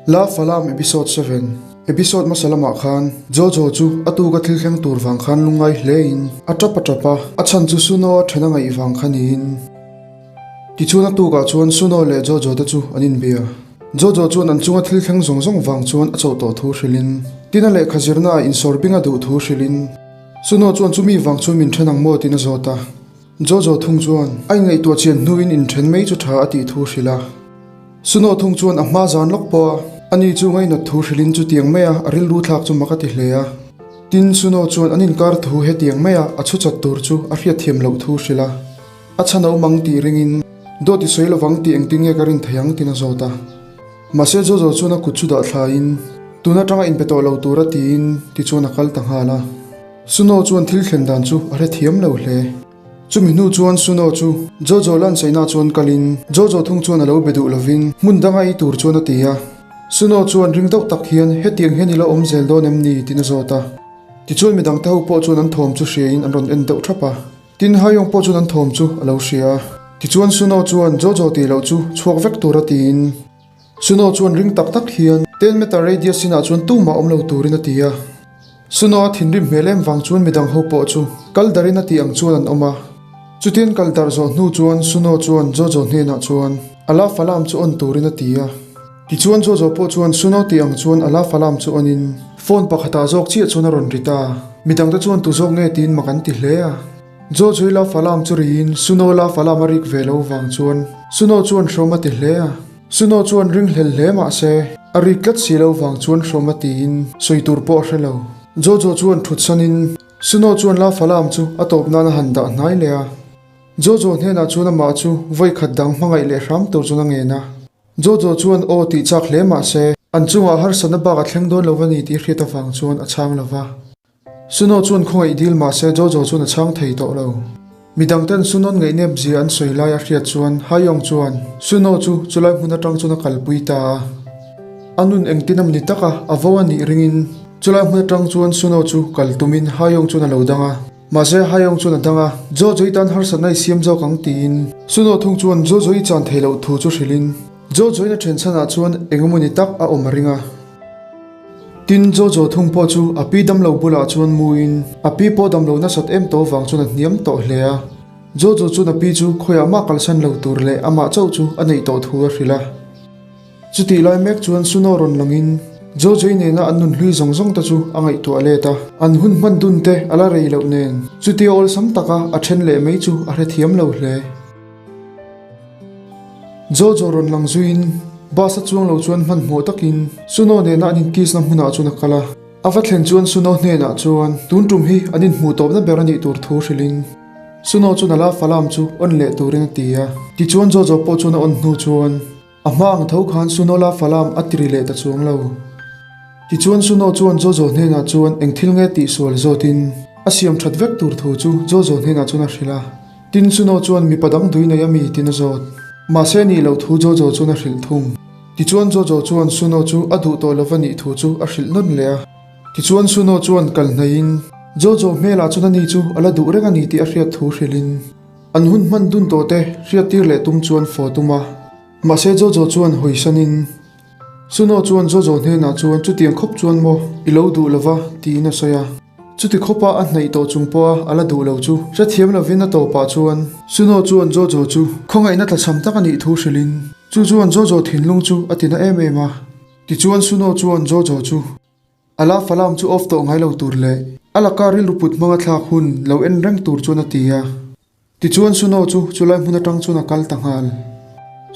Love Alarm Episode 7 Episode hmasa lamah khan Jojo chu a tuka thil thleng tur vang khan lungngai hle in a tap a tap a, a chhan chu Suno a then a ngaih vang kha niin. Tichuan a tukah chuan Suno leh Jojo te chu an inbia. Jojo chuan an chunga thil thleng zawng zawng vang chuan a chauh tawh thu hrilhin, tin a lehkha zirnaah insawr bing a duh thu hrilhin, Suno chuan chumi vang chuan min then ang maw tiin a zawt a. Jojo thung chuan a inngaihtuah chian hnuin inthen mai chu tha a tih thu hrilh a. Suno thung chuan a hma zan lawk pawh a, ani chu ngainat thu hrilhin chutiang maia a rilru thlak chu mak a ti hle a. Tin, Suno chuan an inkar thu hetiang maia a chhu chat tur chu a hriatthiam loh thu hrilh a. A chhan a awm ang tih ringin, Dawt i sawi lovang tih engtin nge ka rin thei ang tiin a zawt a. Mahse Jojo chuan a kut chu dah thlaiin, Tun atanga inpe tawh lo tura tiin tichuan a kal ta nghal a. Suno chuan thil thlen dan chu a hrethiam lo hle. Chumi hnu chuan Suno chu Jojo lansaihna chuan kalin Jojo thung chuan a lo be duh lovin hmun danga ei tur chuan a ti a. Suno chuan ring deuh tak hian hetiang hian i lo awm zel dawn em ni tiin a zawt a. Tichuan midang te ho pawh chuan an thawm chu hriain an rawn en deuh thap a. Tin Haiyong pawh chuan an thawm chu a lo hria a. Tichuan Suno chuan Jojo tih loh chu chhuak vek tur a tiin. Suno chuan ring tak tak hian ten meter radius inah chuan tumah awm lo turin a ti a. Suno a thinrim hmel em vang chuan midang ho pawh chu kal darin a tih ang chuan an awm a. Chutian kal darh zawh hnu chuan Suno chuan Jojo hnenah chuan a love alarm chu on turin a ti a. Tichuan Jojo pawh chuan Suno tih ang chuan a love alarm chu on in phone pakhatah zawk chiah chuan a rawn ri ta. Midangte chuan tu zawk nge tiin mak an ti hle a. Jojo la falam chu riin Suno la falam a rik ve lo vang chuan Suno chuan hrawm a ti hle a. Suno chuan ring hlel hle mah se a rik tlat si lo vang chuan hrawm a tiin sawi tur pawh a hre lo. Jojo chuan thut sanin Suno chuan la falam chu a tawp nan a han dah hnai leh a. Jojo hnenah chuan amah chu vawi khat dang hmangaih leh hram tur chuan a ngen a. Jojo chuan aw tih chak hle mah se an chungah harsatna bak a thleng dawn lo a ni tih hriat avang chuan a chhang lo va. Suno chuan khawngaih dil mah se Jojo chuan a chhang thei tawh lo. Midang ten Sunon ngaihnep zia an sawi lai a hriat chuan Haiyong chuan Suno chu chulai hmun atang chuan a kalpui ta a. A nun engtin a ni tak a, a vo a nih ringin chulai hmun atang chuan Suno chu kal tumin Haiyong chuan a lo dang a. Mahse Haiyong chuan a dang a, Jojo i tan harsatna i siam zawk ang tiin Suno thung chuan Jojo i chan thei loh thu chu hrilhin Jojo in a then chhanah chuan engemaw ni tak a awm a ring a. Tin, Jojo thung pawh chu a pi damlo bulah chuan muin a pi pawh damlo nasat em tawh vang chuan a hniam tawh hle a. Jojo chuan a pi chu khawiah mah kalsan lo tur leh amah chauh chu a neih tawh thu a hrilh a. Chutih lai mek chuan Suno rawn langin Jojo-i nena an nun hlui zawng zawng te chu a ngaihtuah let a. An hun hman dun te a la rei loh nen chutia awlsam taka a then leh mai chu a hrethiam lo hle. Jojo rawn lang zuiin bus a chuang lo chuan hmanhmawh takin Suno nena an inkiss na hmunah chuan a kal a. A va thlen chuan Suno hnenah chuan tun tum hi an inhmuh tawpna ber a nih tur thu hrilhin Suno chuan a la falam chu on leh turin a ti a. Tichuan Jojo pawh chuan a on hnu chuan a hma ang tho khan Suno la falam a tiri leh ta chuang lo. Tichuan Suno chuan Jojo hnenah chuan eng thil nge tihsual zawtin a siam that vek tur thu chu Jojo hnenah chuan a hrilh a. Tin Suno chuan mipa dang dui nei a mi tin a zawt. Mahse nih loh thu Jojo chuan a hrilh thung. Tichuan Jojo chuan Suno chu a duh tawh lova nih thu chu a hrilh nawn leh a. Tichuan Suno chuan kal hnaihin Jojo hmelah chuan ani chu a la duh reng a ni tih a hriat thu hrilhin an hun hman dun tawh te hriattir leh tum chuan fawh tum a. Mahse Jojo chuan hawisanin Suno chuan Jojo hnenah chuan chutiang khawp chuan maw i lo duh lova tiin a sawi a. Chuti khawpa a hnaih tawh chung pawha a la duh lo chu hrethiam lovin a tawpah chuan Suno chuan Jojo chu khawngaihna tlachham tak a nih thu hrilhin chu chuan Jojo thinlung chu a tina em em a. Tichuan Suno chuan Jojo chu a la falam chu off tawh ngai lo tur leh a laka rilru put hmanga thlak hun lo en reng tur chuan a ti a. Tichuan Suno chu chulai hmun atang chuan a kal ta nghal.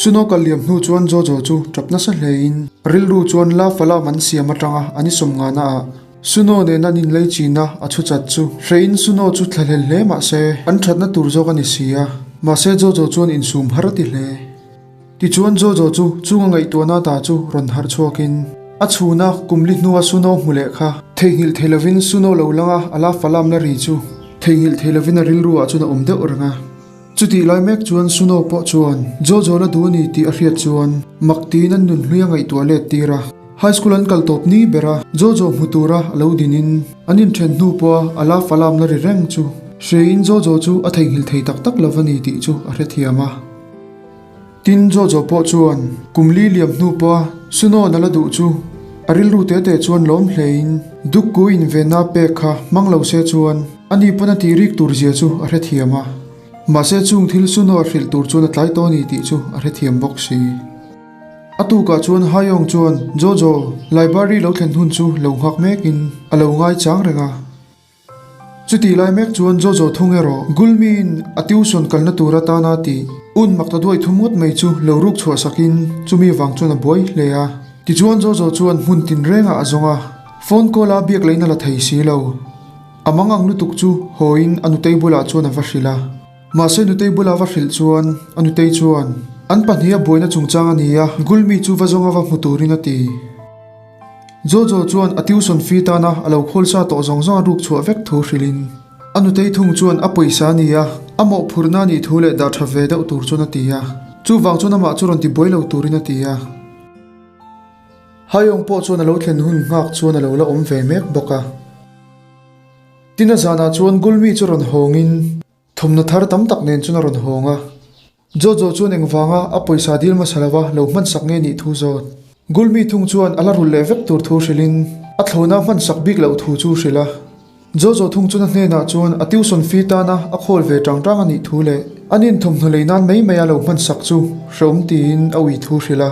Suno kal liam hnu chuan Jojo chu tap nasa hlein rilru chuan la falam an siam atanga an i sawm nghahna ah Suno nena an inlei china a chhu chat chu hrein Suno chu thlahlel hle mahse an thatna tur zawk a ni si a, mahse Jojo chuan insum har a ti hle. Tichuan Jojo chu chunga ngaihtuahna ta chu rawn harh chhuakin a chhuna kum li hnua Suno hmu leh kha theihnghilh thei lovin Suno lo langa a la falam la ri chu theihnghilh thei lovin a rilru ah chuan a awm deuh reng a. Chutih lai mek chuan Suno pawh chuan Jojo la duh a ni tih a hriat chuan mak tiin an nun hlui a ngaihtuah let tir a. High school an kal tawp ni ber a, Jojo hmu tura a lo dinin an inthen hnu pawha a la falam la ri reng chu hrein Jojo chu a theihnghilh thei tak tak lova ni tih chu a hrethiam a. Tin, Jojo pawh chuan kum li liam hnu pawha Sunawn a la duh chu a rilru te te chuan lawm hlein Dukku invenna pek kha hmang lo se chuan ani pawn a tih rik tur zia chu a hrethiam a. Mahse chung thil Suno a hrilh tur chuan a tlai tawh a ni tih chu a hrethiam bawk si. A tukah chuan Haiyong chuan Jojo library lo thlen hun chu lo nghak mekin a lo ngai chang reng a. Chutih lai mek chuan Jojo thung erawh Gulmiin a tuition kalna tur atana tih un mak ta duai thum ngawt mai chu lo ruk chhuah sakin chumi vang chuan a buai hle a. Tichuan Jojo chuan hmun tinrengah a zawng a, phone call a biak lain a la thei si lo. A mang ang lutuk chu hawiin a nutei bulah chuan a va hrilh a. Mahse nutei bula va hrilh chuan a nutei chuan an pahniha buaina chungchang a ni a, Gulmi chu va zawnga va hmu turin a ti. Jojo chuan a tuition fee tana a lo khawl sa tawh zawng zawng a ruk chhuah vek thu hrilhin a nutei thung chuan a pawisa a ni a, a mawhphurhna a nih thu leh dah tha ve deuh tur chuan a ti a. Chuvang chuan amah chu rawn ti buai lo turin a ti a. Haiyawng pawh chuan a lo thlen hun nghak chuan a lo la awm ve mek bawk a. Tin a zanah chuan Gulmi chu rawn hawngin thawmhnaw thar tam tak nen chuan a rawn hawng a. Jojo chuan engvanga a pawisa dil hmasa lova lo hmansak nge nih thu zawt. Gulmi thung chuan a la rulh leh vek tur thu hrilhin a thlawna hmansak bik loh thu chu hrilh a. Jojo thung chuan a hnenah chuan a tuition fee tana a khawl ve tang tang a nih thu leh an inthawmhnaw lei nan mai mai a lo hmansak chu hreawm tiin a ui thu hrilh a.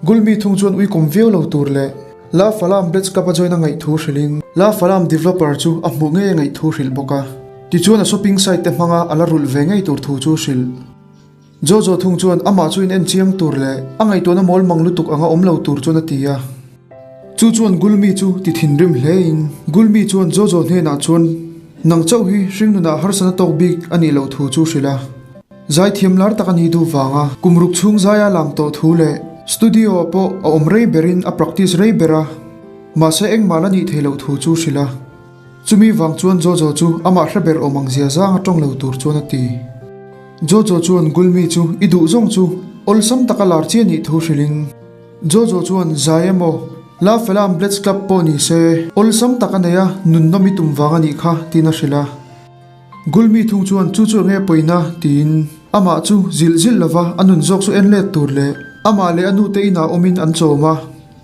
Gulmi thung chuan ui kawm viau lo tur leh La Falam Blitz Cup a join a ngaih thu hrilhin La Falam developer chu a hmuh ngei a ngaih thu hrilh bawk a. Tichuan a shopping site te hmanga a la rulh ve ngei tur thu chu hrilh. Jojo thung chuan amah chu in en chiang tur leh a ngaihtuahna mawl mang lutuk anga awm lo tur chuan a ti a. Chu chuan Gulmi chu ti thinrim hle in Gulmi chuan Jojo hnenah chuan nang chauh hi hringnunah harsana tawk bik a nih loh thu chu hrilh a. Zaithiam lar tak a nih duh vanga kum ruk chhung zaia lam tawh thu leh studio ah pawh a awm rei berin a practice rei ber a, mahse engmah la nih theih loh thu chu hrilh a. Chumi vang chuan Jojo chu amah hre ber awm ang zia zang a tawng lo tur chuan a ti. Jojo chuan Gulmi chu i duh zawng chu awlsam taka lar chi a nih thu hrilhin Jojo chuan zai emaw La Felam Blitz Club pawh ni se awlsam tak a nei a nunnawm i tum vang a nih kha tiin a hrilh a. Gulmi thung chuan chu chu enge pawina tiin amah chu zilh zilh lova a nun zawk chu en let tur leh amah leh a nute inah awmin an chawm a,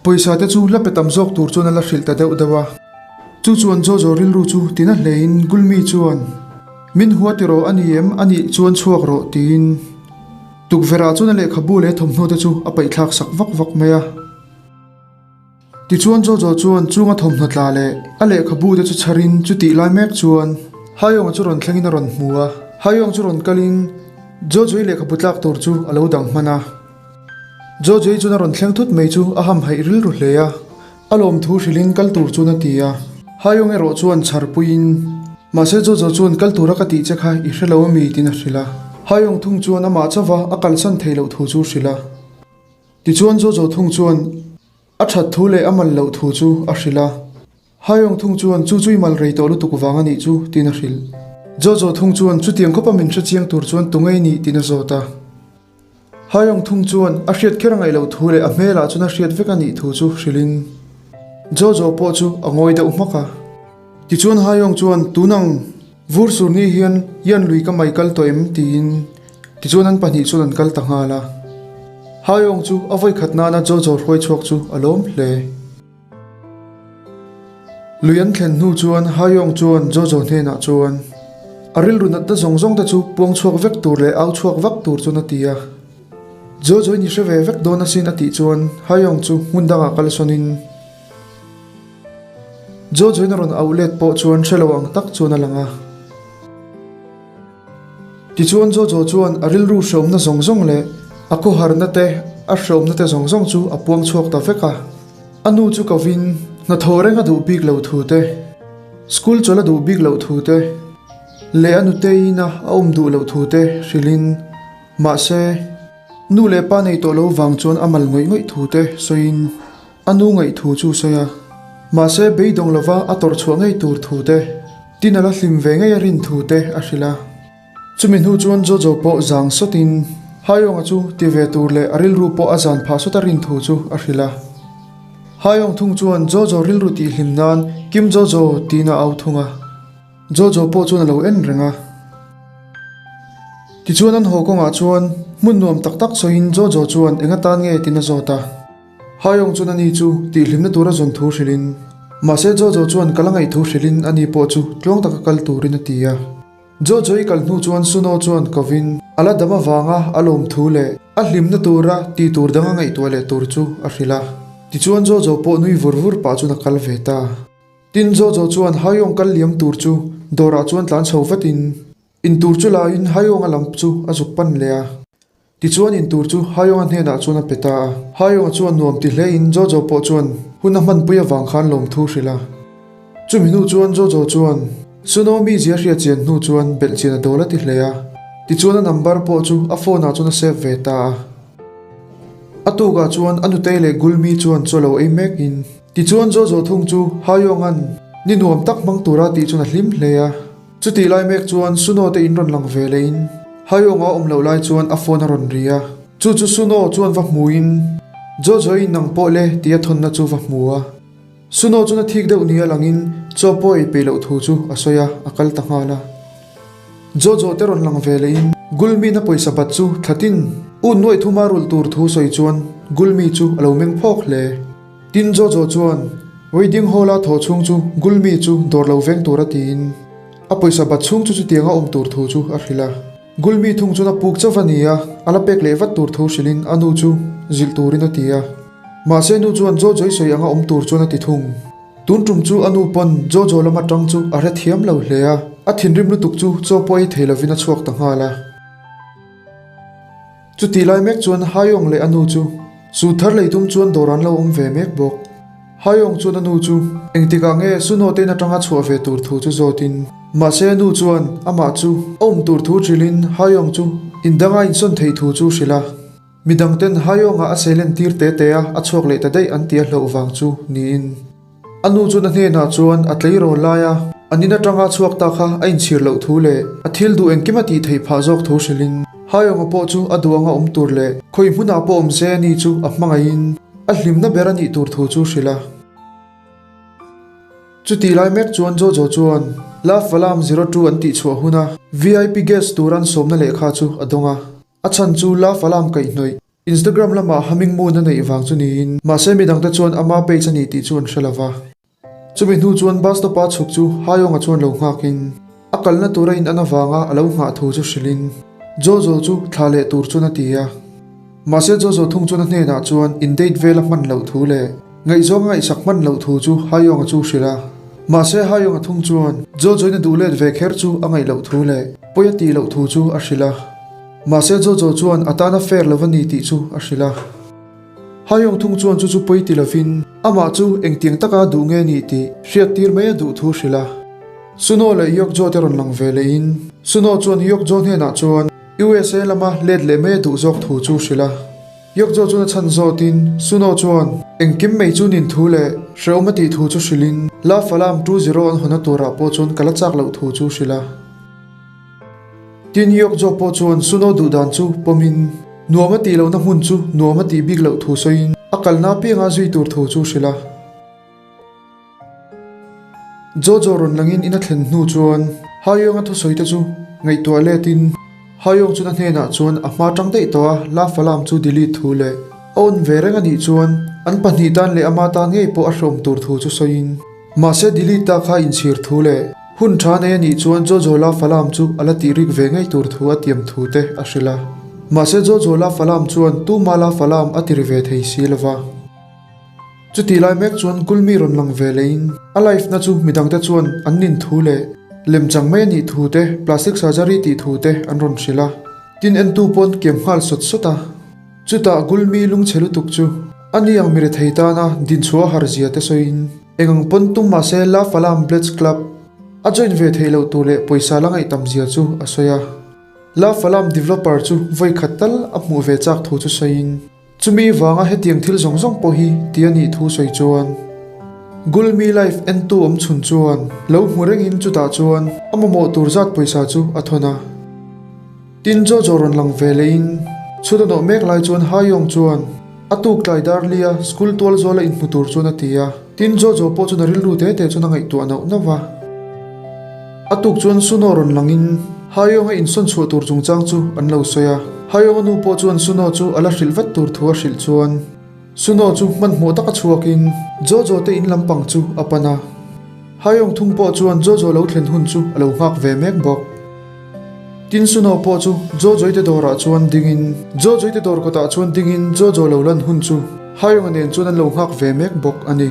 pawisa te chu la pe tam zawk tur chuan a la hrilh ta deuh deuh a. Chu chuan Jojo rilru chu tina hlein Gulmi chuan Min hua tiraw a ni em a nih chuan chhuak rawh tiin tukverh ah chuan a lehkhabu leh thawmhnaw te chu a paihthlak sak vak vak mai a. Tichuan Jojo chuan chunga thawmhnaw tla leh a lehkhabu te chu chharin chutih lai mek chuan Haiyawng chu rawn thlengin a rawn hmu a. Haiyawng chu rawn kalin Jojo-i lehkhabu tlak tur chu a lo dang hman a. Jojo-i chuan a rawn thleng thut mai chu a hamhaih rilru hle a. A lawmthu hrilhin kal tur chuan a ti a. Haiyawng erawh chuan chhar puiin, Mahse Jojo chuan kal tura ka tih che kha i hre lo ami? tiin a hrilh a. Haiyawng thung chuan amah chauva a kalsan theih loh thu chu hrilh a. Tichuan Jojo thung chuan a that thu leh a mal loh thu chu a hrilh a. Haiyawng thung chuan chu chu i mal rei tawh lutuk vang a nih chu tiin a hrilh. Jojo thung chuan chutiang khawpa min hre chiang tur chuan tu ngei nih tiin a zawt a. Haiyawng thung chuan a hriat kher a ngaih loh thu leh a hmelah chuan a hriat vek a nih thu chu hrilhin Jojo pawh chu a ngawi deuh hmak a. Tichuan Haiyawng chuan tunang vur sur ni hian Yan lui ka mai kal tawh em tiin tichuan an pahnih chuan an kal ta nghal a. Haiyawng chu a vawikhat nana Jojo hruai chhuak chu a lawm hle. Lui an thlen hnu chuan Haiyawng chuan Jojo hnenah chuan a rilru natna zawng zawng te chu puang chhuak vek tur leh au chhuak vak tur chuan a ti a. Jojo in i hre ve vek dawn asin a tih chuan Haiyawng chu hmun dangah kal sawnin Jojo in a rawn auh let pawh chuan hre lo ang tak chuan a lang a. Tichuan Jojo chuan a rilru hreawmna zawng zawng leh a khawharna te, a hreawmna te zawng zawng chu a puang chhuak ta vek a. A nu chu kovin hnathawh reng a duh bik lo thu te, school chawlh a duh bik loh thu te leh a nuteiin a a awm duh loh thu te hrilhin mahse nu leh pa nei tawh lo vang chuan a mal ngawih ngawih thu te sawiin A nu ngaih thu chu sawi a, mahse beidawng lova a tawrh chhuah ngei tur thu te, tin a la hlim ve ngei a rin thu te a hrilh a. Chumi hnu chuan Jojo pawh zang sawtin Haiyawng-a chu ti ve tur leh a rilru pawh a zan phah sawt a rin thu chu a hrilh a. Haiyawng thung chuan Jojo rilru tih hlim nan Kim Jojo tiin a au thung a. Jojo pawh chuan a lo en reng a. Tichuan an haw kawngah chuan hmun nuam tak tak sawiin Jojo chuan eng atan nge tiin a zawt a. Haiyawng chuan ani chu tihhlimna tura zawn thu hrilhin, mahse Jojo chuan kal a ngaih thu hrilhin ani pawh chu tluang taka kal turin a ti a. Jojo i kal hnu chuan Suno chuan kovin a la dam avanga a lawm thu leh a hlimna tura tih tur dang a ngaihtuah leh tur chu a hrilh a. Tichuan Jojo pawh nui vur vur pah chuan a kal ve ta. Tin Jojo chuan Haiyawng kal liam tur chu dawrah chuan tlan chho vatin intur chu laiin Haiyawng a lam chu a zuk pan leh a. Tichuan intur chu Haiyawng-a hnenah chuan a pe ta a. Haiyawng-a chuan nuam ti hlein Jojo pawh chuan hun a hmanpui avang khan lawmthu hrilh a. Chumi hnu chuan Jojo chuan Suno mizia hriat chian hnu chuan belh chian a dawl a ti hle a. Tichuan a number pawh chu a phone ah chuan a save ve ta a. A tukah chuan a nutei leh Gulmi chuan chaw lo ei mekin tichuan Jojo thung chu Haiyawng-a'n ni nuam tak hmang tura tih chuan a hlim hle a. Chutih lai mek chuan Suno te in rawn lang ve leh in Haiyawng-a awm loh lai chuan a phone a rawn ri a. Chu chu Suno chuan va hmu in Jojo in nang pawh le tih a thawnna chu va hmu a. Suno chuan a thik deuh ni a lang in chaw pawh ei peih loh thu chu a sawi a, a kal ta nghal a. Jojo te rawn lang ve leh in Gulmi-na pawisa bat chu thlatin un nuaih thuma rulh tur thu sawi chuan Gulmi chu a lo meng phawk hle. Tin Jojo chuan wedding hall a thawh chhung chu Gulmi chu dawr lo veng tura tiin a pawisa bat chhung chu chutianga awm tur thu chu a hrilh a. Gulmi thung chuan a puk chauh a ni a, a la pek leh vat tur thu hrilhin a nu chu zilh turin a ti a. Mahse nu chuan Jojo i sawi anga awm tur chuan a ti thung. Tun tum chu a nu pawn Jojo lama tang chu a hrethiam lo hle a, a thinrim lutuk chu chaw pawh ei thei lovin a chhuak ta nghal a. Chutih lai mek chuan Haiyawng leh a nu chu su thar lei tum chuan dawr an lo awm ve mek bawk. Haiyawng chuan a nu chu engtikah nge Suno te in atanga chhuah ve tur thu chu zawtin mahse a nu chuan amah chu a awm tur thu hrilhin Haiyawng chu indanga insawn theih thu chu hrilh a. Midangten Haiyawngah a seilen tir te te a, a chhuak leh ta daih an tih a hlauh vang chu niin. A nu chuan a hnenah chuan a tleirawl laia an in atanga chhuak ta kha a inchhir loh thu leh a thil duh engkim a tih theih phah zawk thu hrilhin Haiyawng-a pawh chu a duh anga awm tur leh khawi hmunah pawh awm se ani chu a hmangaihin a hlimna ber a nih tur thu chu hrilh a. Chutih lai mek chuan Jojo chuan Love Alarm 02 an tihchhuah huna VIP guest tur an sawmna lehkha chu a dawng a, a chhan chu Love Alarm kaihhnawih Instagram lamah humming moon a neih vang chu niin, mahse midangte chuan ama page a ni tih chu an hre lova. Chumi hnu chuan bus stop-a chhuk chu Haiyawng-a chuan lo nghakin, a kalna tura in an avanga a lo nghah thu chu hrilhin, Jojo chu thla leh tur chuan a ti a. Mahse Jojo thung chuan a hnenah chuan in date vel a hman loh thu leh ngaihzawng a ngaihsak hman loh thu chu Haiyawng-a chu hrilh a. Mahse Haiyawng-a thung chuan Jojo-in a duh let ve kher chu a ngaih loh thu leh pawi a tih loh thu chu a hrilh a. Mahse Jojo chuan a tana fair lo a ni tih chu a hrilh a. Haiyawng thung chuan chu chu pawi ti lovin amah chu engtiang taka duh nge ni tih hriat tir mai a duh thu hrilh a. Suno leh Yokjo te rawn lang ve lehin Suno chuan Yokjo hnenah chuan USA lama let leh mai a duh zawk thu chu hrilh a. Yokjo chuan a chhan zawtin Suno chuan engkim mai chu nin thu leh hrehawm a tih thu chu hrilhin Love Alarm 20 an hawnna turah pawh chuan ka la chak loh thu chu hrilh a. Tin Yokjo pawh chuan Suno duh dan chu pawmin nuam a tih lohna hmun chu nuam a tih bik loh thu sawiin a kalna apianga zui tur thu chu hrilh a. Jojo rawn langin in a thlen hnu chuan Haiyawng-a thusawi te chu ngaihtuah letin Haiyawng chuan a hnenah chuan a hma tang daih tawh a Love Alarm chu delete thu leh a on ve reng a nih chuan an pahnih tan leh ama tan ngei pawh a hreawm tur thu chu sawiin mahse delete ta kha inchhir thu leh Hun tha nei a nih chuan Jojola Falam chu a la tih rik ve ngei tur thu a tiam thu te a hrilh a. Mahse Jojola Falam chuan Tumala Falam a ti ri ve thei si lo va. Chutih lai mek chuan Gulmi rawn lang ve lehin a life na chu midangte chuan an nin thu leh lemchang mai a nih thu te, plastic surgery tih thu te an rawn hrilh a. Tin entu pawn kiam nghal sawt sawt a. Chutah Gulmi lungchhe lutuk chu a ni ang mirethei tana dinchhuah har zia te sawiin, Eng ang pawn tum mahse La Falam Blitz Club a join ve theih loh tur leh pawisa la ngaih tam zia chu a sawi a. La Falam developer chu vawi khat tal a hmuh ve chak thu chu sawiin, chumi vanga hetiang thil zawng zawng pawh hi ti a nih thu sawi chuan Gulmi Life entu awm chhun chuan lo hmu rengin chutah chuan a mamawh tur zat pawisa chu a thawn a. Tin Jojo rawn lang ve lehin chhut a nawh mek lai chuan Haiyawng chuan a tuk tlai dar lia school tual zuala inhmu tur chuan a ti a. Tin Jojo pawh chuan a rilru te te chuan a ngaihtuah nauh nauh va. A tuk chuan Suno rawn langin Haiyawng a insawn chhuah tur chungchang chu an lo sawi a. Haiyawng a nu pawh chuan Suno chu a la hrilh vat tur thu a hrilh chuan. Suno chu hmanhmawh taka chhuakin Jojo te in lampang chu a pan a. Haiyawng thung pawh chuan Jojo lo thlen hun chu a lo nghak ve mek bawk. Tin Suno pawh chu Jojo-i te dawrah chuan dingin Jojo-i te dawr kawtah chuan dingin Jojo lo lan hun chu Haiyawng-a nen chuan an lo nghak ve mek bawk a ni.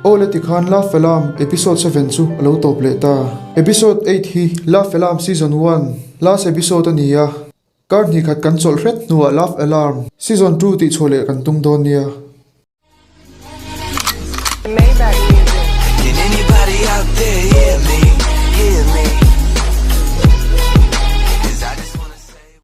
Awle tikhan Love Alarm episode 7 chu a lo tawp leh ta. Episode 8 hi Love Alarm season 1 last episode a ni a. Kar hnih khat kan chawlh hret hnuah Love Alarm season 2 tih chhuah leh kan tum dawn nia. Maybach music. Can anybody out there hear me? Hear me?